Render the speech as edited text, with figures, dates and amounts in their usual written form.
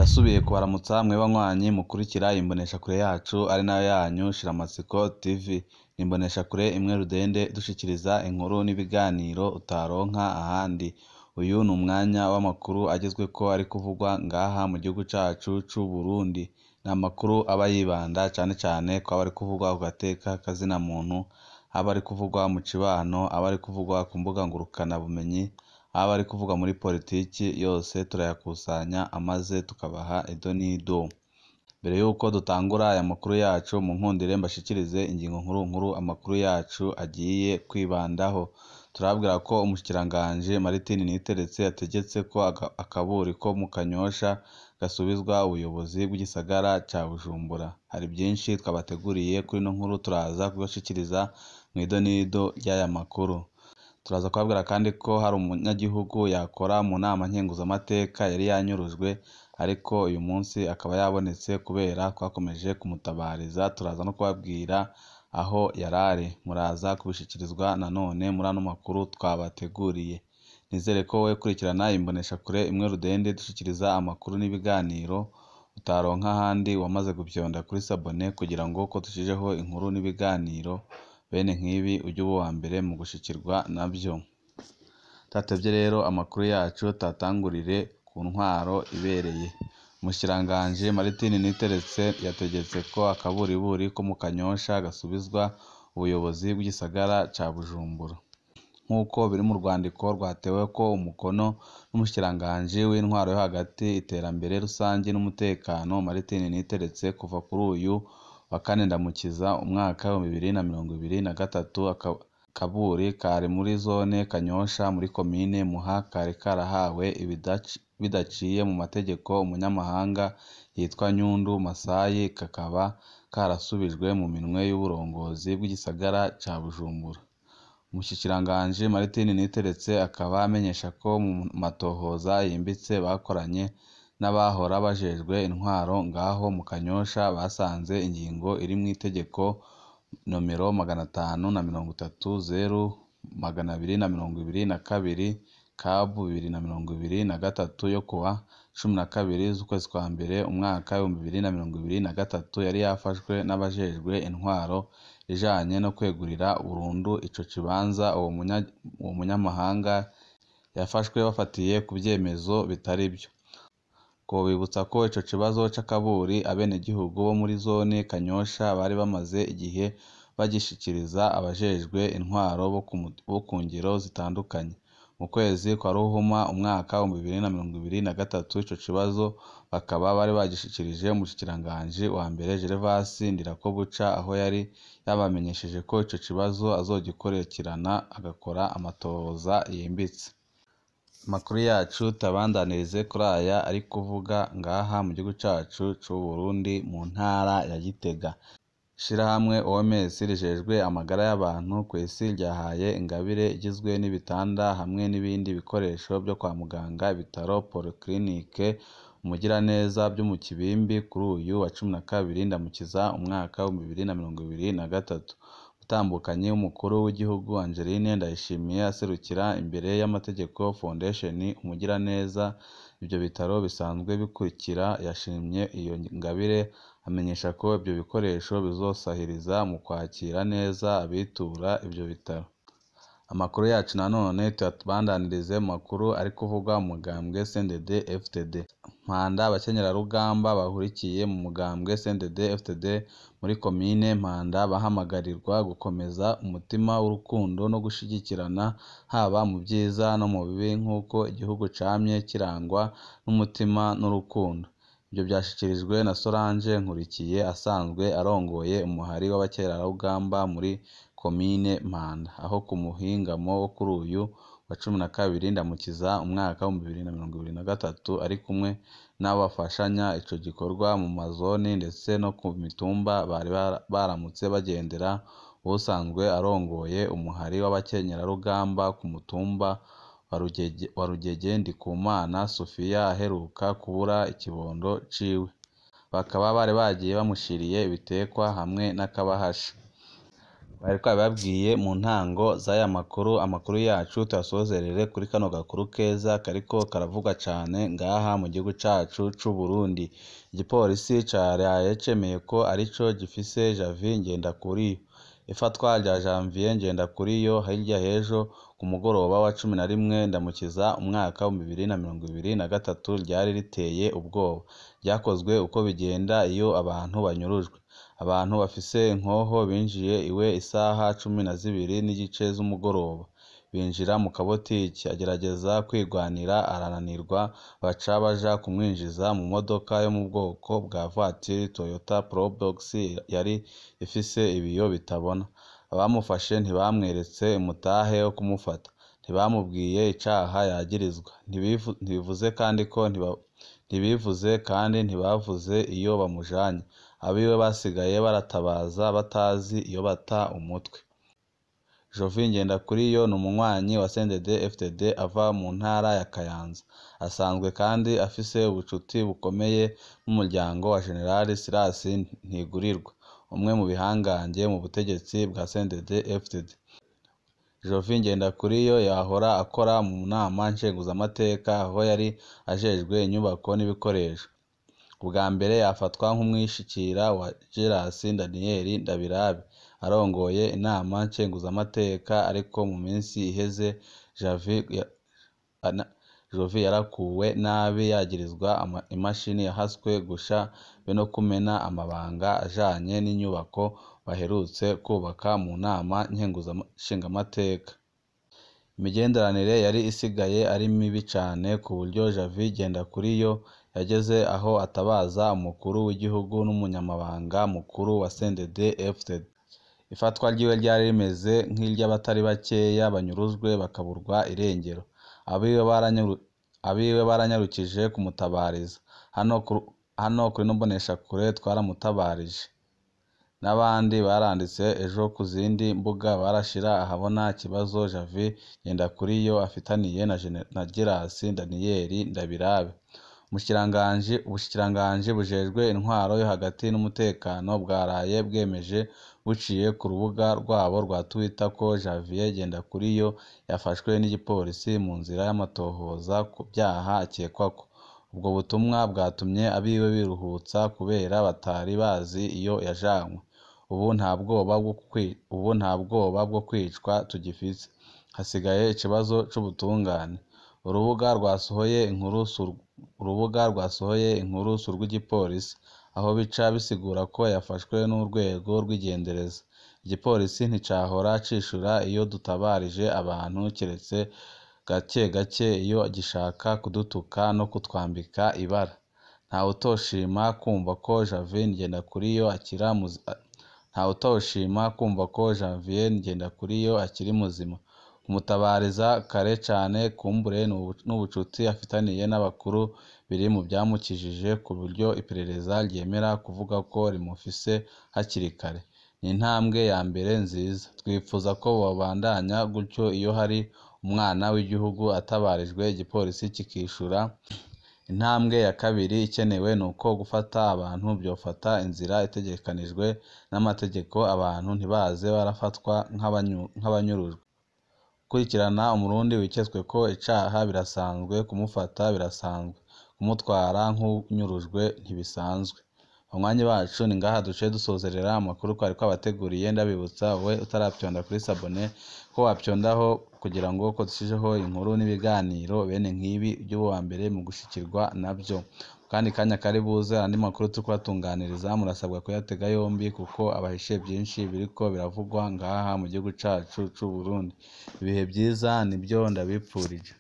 Ndasubiye kubaramutsa mwe banywanyi mukurikira imboneshakure yacu ari nayo yanyu Shiramatsiko TV. Ni imboneshakure imwe rudende idushikiriza inkuru n'ibiganiro utaronka ahandi. Uyu ni umwanya w'amakuru agezweko ari kuvugwa ngaha mu gihugu cacu c'Uburundi. Ni amakuru aba yibanda cane cane kw'aba ari kuvugwa ku gateka kazina muntu, aba ari kuvugwa mu cibano, aba ari kuvugwa ku mbuga ngurukanabumenyi, aba ari kuvugwa muri politiki, yose turayakusanya amaze tukabaha ido n'ido. Mbere yuko dutangura aya makuru yacu, munkundire mbashikirize ingingo nkuru nkuru amakuru yacu agiye kwibandaho. Turababwira ko umushikiranganji Martin Niteretse yategetse ko akaburi ko mu Kanyosha gasubizwa ubuyobozi bw'igisagara ca Bujumbura. Hari vyinshi twabateguriye kuri ino nkuru, turaza kubibashikiriza mw'ido n'ido ry'aya makuru. Turaza kubabwira kandi ko hari umunyagihugu yakora mu nama nkenguzamateka yari yanyurujwe, ariko uyu munsi akaba yabonetse kubera twakomeje kumutabariza. Turaza no kubabwira aho yarari. Muraza kubishikirizwa nanone muri ano makuru twabateguriye. Nizere ko wowe kurikirana imboneshakure imwe rudende dushikiriza amakuru n'ibiganiro utaronka ahandi, wamaze gupyonda kuri sabone kugira ngo ko dushijeho inkuru n'ibiganiro bene nk'ibi ujye uba uwa mbere mu gushikirwa navyo. Tudatevye rero amakuru yacu tuyatangurire ku ntwaro ibereye. Umushikiranganji Martin Niteretse yategetse ko akaburiburi ko mu Kanyosha gasubizwa ubuyobozi bw'igisagara ca Bujumbura. Nk'uko biri mu rwandiko rwateweko umukono n'umushikiranganji w'intwaro yo hagati, iterambere rusangi n'umutekano Martin Niteretse, kuva kuri uyu wa kane Ndamukiza umwaka w'2023, akaburi kari muri zone Kanyosha muri komine Muha kari karahawe bidaciye mu mategeko umunyamahanga yitwa Nyundu Masayi, kakaba karasubijwe mu minwe y'uburongozi bw'igisagara ca Bujumbura. Umushikiranganji Martin Niteretse akaba amenyesha ko mu matohoza yimbitse bakoranye n'abahora bajejwe intwaro ngaho mu Kanyosha, basanze ingingo iri mw'itegeko nomero 530 0222 KAB 2023 yo kuwa 12 z'ukwezi kwa mbere umwaka w'2023 yari yafashwe n'abajejwe intwaro ijanye no kwegurira burundu ico kibanza uwo munyamahanga yafashwe bafatiye ku vyemezo bitari vyo. Twobibutsa ko ico kibazo c'akaburi abenegihugu bo muri zone Kanyosha bari bamaze igihe bagishikiriza abajejwe intwaro bo ku ngero zitandukanye. Mu kwezi kwa Ruhuma umwaka w'2023 ico kibazo bakaba bari bagishikirije umushikiranganji wa mbere Gervas Ndirakobuca, aho yari yabamenyesheje ko ico kibazo azogikurikirana agakora amatohoza yimbitse. Amakuru yacu tuyabandanirize kuri aya ari kuvuga ngaha mu gihugu cacu c'Uburundi mu ntara ya Gitega. Ishirahamwe OMS rijejwe amagara y'abantu kw'isi ryahaye ingabire igizwe n'ibitanda hamwe n'ibindi bikoresho vyo kwa muganga ibitaro Polyclinique Umugiraneza vyo mu Kibimbi kuri uyu wa 12 Ndamukiza umwaka w'2023. Umutambukanyi w'umukuru w'igihugu Angeline Ndayishimiye aserukira imbere y'amategeko Foundation Umugiraneza ivyo bitaro bisanzwe bikurikira, yashimye iyo ngabire amenyesha ko ivyo bikoresho bizosahiriza mu kwakira neza abitura ivyo bitaro. Amakuru yacu nanone tuyabandanirize mu makuru ari kuvugwa mu mugambwe CNDD FDD. Mpanda abakenyerarugamba bahurikiye mu mugambwe CNDD FDD muri komine Mpanda bahamagarirwa gukomeza umutima w'urukundo no gushigikirana haba mu vyiza no mu bibi nk'uko igihugu camye kirangwa n'umutima n'urukundo. Ivyo vyashikirijwe na Solange Nkurikiye asanzwe arongoye umuhari w'abakerarugamba muri komine Mpanda, aho ku muhingamo wo kuri uyu wa 12 Ndamukiza umwaka w'2023 ari kumwe n'abo bafashanya ico gikorwa mu mazoni ndetse no ku mitumba bari baramutse bagendera uwusanzwe arongoye umuhari w'abakenyerarugamba ku mutumba wa Rugege Ndikumana Sophia aheruka kubura ikibondo ciwe. Bakaba bari bagiye bamushiriye ibitekwa hamwe n'akabahasha. Twari twabibabwiye mu ntango z'aya makuru, amakuru yacu tuyasozerere kuri kano gakuru keza kariko karavugwa cane ngaha mu gihugu cacu c'u Burundi. Igipolisi caraye cemeye ko arico gifise Javier Ngendakuriyo. Ifatwa rya Janvier Ngendakuriyo hirya y'ejo ku mugoroba wa 11 Ndamukiza umwaka wa 2023 ryari riteye ubwoba. Ryakozwe uko bigenda iyo abantu banyurujwe. Abantu bafise inkoho binjiye iwe isaha 12:30 z'umugoroba. Binjira mu kabotiki, agerageza kwigwanira arananirwa, baca baja kumwinjiza mu modoka yo mu bwoko bwa voiture Toyota Probox yari ifise ibiyo bitabona. Abamufashe ntibamweretse umutahe wo kumufata, ntibamubwiye icaha yagirizwa, ntibivuze kandi ntibavuze iyo bamujanye. Abiwe basigaye baratabaza batazi iyo bata umutwe. Jovin Ngendakuriyo ni umunywanyi wa CNDD-FDD ava mu ntara ya Kayanza. Asanzwe kandi afise ubucuti bukomeye n'umuryango wa General Silas Ntigurirwa, umwe mu bihangange mu butegetsi bwa CNDD-FDD. Jovin Ngendakuriyo yahora akora mu nama nshingamateka aho yari ajejwe inyubako n'ibikoresho. Ubwa mbere yafatwa nk'umwishikira wa Geras Daniel Ndabirabe arongoye inama nshingamateka, ariko mu minsi iheze Jovi yarakuwe nabi yagirizwa imashini yahaswe gusha be no kumena amabanga ajanye n'inyubako baherutse kubaka mu nama nshingamateka. Imigenderanire yari isigaye ari mibi cane ku buryo Javi Ngendakuriyo yageze aho atabaza umukuru w'igihugu n'umunyamabanga mukuru wa CNDD-FDD. Ifatwa ryiwe ryari rimeze nk'iry'abatari bakeya banyurujwe bakaburwa irengero. Abiwe baranyarukije kumutabariza. Hano kuri ino mboneshakure twaramutabarije. N'abandi baranditse ejo ku zindi mbuga barashira ahabona ikibazo Javi Ngendakuriyo afitaniye na Geras Daniel Ndabirabe. Ubushikiranganji bujejwe intwaro yo hagati n'umutekano bwaraye bwemeje buciye ku rubuga rwabo rwa Twitter ko Javier Ngendakuriyo yafashwe n'igipolisi mu nzira y'amatohoza ku vyaha akekwako. Ubwo butumwa bwatumye abiwe biruhutsa kubera batari bazi iyo yajanywe. Ubu nta bwoba bwo kwicwa tugifise. Hasigaye ikibazo c'ubutungane. Urubuga rwasohoye inkuru si urw'igipolisi, aho bica bisigura ko yafashwe n'urwego rw'igendereza. Igipolisi nticahora cishura iyo dutabarije abantu kiretse gake gake iyo gishaka kudutuka no kutwambika ibara. Ntawutoshima kumva ko Janvier akiri muzima. Kumutabariza kare cane kumbure n'ubucuti afitaniye n'abakuru biri mu vyamukijije ku buryo iperereza ryemera kuvuga ko rimufise hakiri kare. Ni intambwe ya mbere nziza. Twipfuza ko bobandanya gutyo iyo hari umwana w'igihugu atabarijwe igipolisi kikishura. Intambwe ya kabiri ikenewe nuko gufata abantu vyofata inzira itegekanijwe n'amategeko, abantu ntibaze barafatwa nk'abanyurujwe. Gukurikirana umurundi wiketswe ko icaha birasanzwe, kumufata birasanzwe, kumutwara nk'uwunyurujwe ntibisanzwe. Banywanyi bacu ni ngaha duciye dusozerera amakuru twari twabateguriye. Ndabibutsa wowe utarapyonda kuri sabone ko wapyondaho kugira ngo ko dushijeho inkuru n'ibiganiro bene nk'ibi by'uwa mbere mu gushikirwa navyo. Kandi kanya kari buze andi makuru turi kubatunganiriza murasabwa kuyatega yombi kuko abahishe byinshi biriko biravugwa ngaha mu gihugu cacu c'u Burundi. Ibihe vyiza nibyo ndabipfurije.